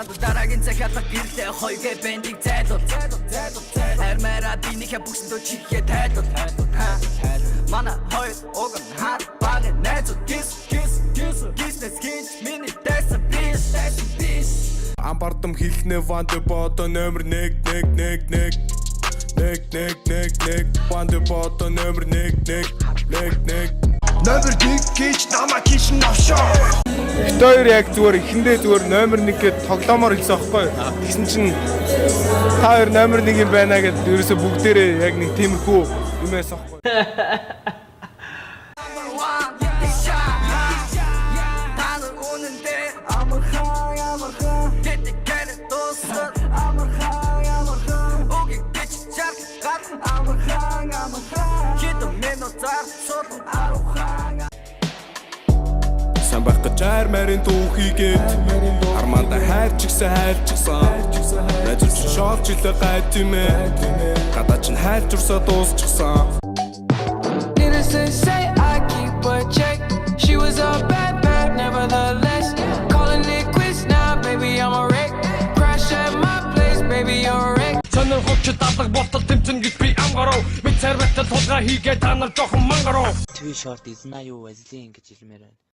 Дараагийн захиалга гэрлээ, хоёргээ бэндийг зайлуул. Армаараа бинийхээ бүксэндөө чихээ тайлуул. Манай хоёр уг нь хар баг найзууд. Гис гис гис гиснес гинч миний дайсан биш, дайсан биш. Амбардам хэлнэ ванде бодо номер 1 1 1 1 1 1 1 1 ванде бодо номер 1 1 1 1. Номер 1 гэж намайг хийшин новшоо. Бид хоёр яг зүгээр эхэндээ зүгээр номер 1 гээд тоглоомоор хэлсэн аахгүй юу? Тэгсэн чинь та хоёр номер 1 юм байна гэд ерөөсө бүгдээрээ яг нэг тиймэрхүү юм байсан аахгүй юу? Number one, big shot. Та нар үнэндээ амархан, амархан. Гэдэг гэрэ дууссан. Амархан, амархан. Үгийг бич чарх гар. Амархан, амархан. Хэдэн минутаар сул арухан. Сан байх гэж айр марын дүүхийгээд Арманда хайрчгсан, хайрчгсан. Найзууд чинь шоолч илээ гай тийм ээ. Гадаа чинь хайлт урсаа дуусчихсан. Needless to say, I keep a check. She was a bad, bad, nevertheless. Calling it quits now, baby, I'm a wreck. Crash at my place, baby, you're a wreck. Сонирхогч дадлаг болтол тэмцэн гэж би амгарав. Мэд царватал тулгаа хийгээ та нар жоохон мангарав. Too short, знаю, Вазлин гэж хэлмээр байна.